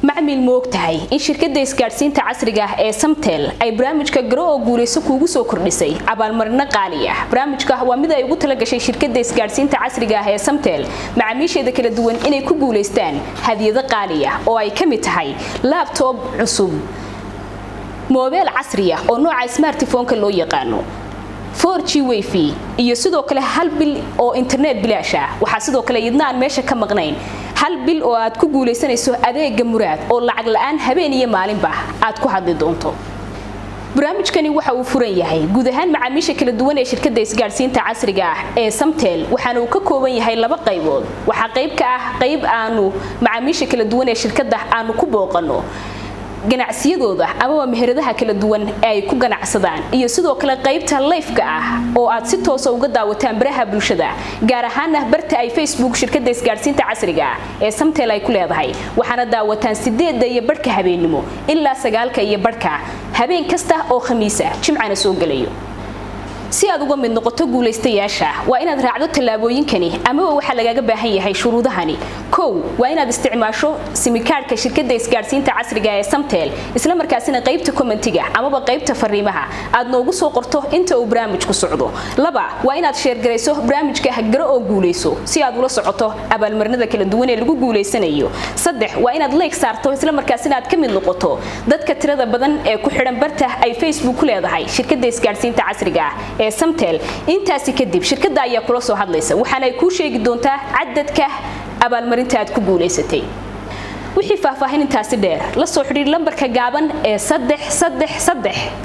Macmiil, ma og tahay in shirkadda isgaadhsiinta casriga ah ee Samtel ay barnaamijka Garo oo Guulayso kuugu soo kordhisay abaalmarino qaali ah? Barnaamijka waa mid ay ugu talagashay shirkadda isgaadhsiinta casriga ah ee Samtel macaamiisheeda kala duwan inay ku guulaystaan hadiyado qaali ah oo ay ka mid tahay laptop cusub, moobeel casri ah oo nooca smartphone-ka loo yaqaano, 4G WiFi iyo sidoo kale hal bil oo internet bilaash ah. Waxaa sidoo kale iyadna aan meesha ka maqnayn hal bil oo aad ku guulaysanayso adeega Muraad oo lacag la'aan habeen iyo maalinba aad ku hadli doonto. Barnaamijkani waxa uu furan yahay guud ahaan macaamiisha kala duwan ee shirkadda isgaadhsiinta casriga ah ee Samtel, waxaana uu ka kooban yahay laba qaybood. Waxaa qayb ka ah qayb aanu macaamiisha kala duwan ee shirkadda aanu ku booqanno ganacsiyadooda amaba meheradaha kala duwan ee ay ku ganacsadaan, iyo sidoo kale qaybta live-ka ah oo aad si toosa uga daawataan baraha bulshada, gaar ahaana barta ay Facebook shirkadda isgaadhsiinta casriga ah ee Samtel ay ku leedahay. Waxaana daawataan 8:30 habeennimo ilaa 9:30 habeen kasta oo Khamiisa, Jimcana soo gelayo. Si aad uga mid noqoto guulaystayaasha, waa inaad raacdo tallaabooyinkani amaba waxaa lagaaga baahan yahay shuruudahani. Kow, waa inaad isticmaasho simikaadhka shirkadda isgaadhsiinta casriga ee Samtel, isla markaasina qaybta comment-iga amaba qaybta fariimaha aad noogu soo qorto inta uu barnaamijku socdo. Laba, waa inaad share-garayso barnaamijka Garo oo Guulayso si aad ula socoto abaalmarinada kala duwan ee lagu guulaysanayo. Saddex, waa inaad like saarto, isla markaasina aad ka mid noqoto dadka tirada badan ee ku xidhan barta ay Facebook ku leedahay shirkadda isgaadhsiinta casriga ah ee Samtel. Intaasi kadib shirkadda ayaa kula soo hadlaysa, waxaana ay kuu sheegi doontaa cadadka abaalmarinta aad ku guulaysatay. Wixii faahfaahin intaasi dheer, la soo xidhiir lambarka gaaban ee 333.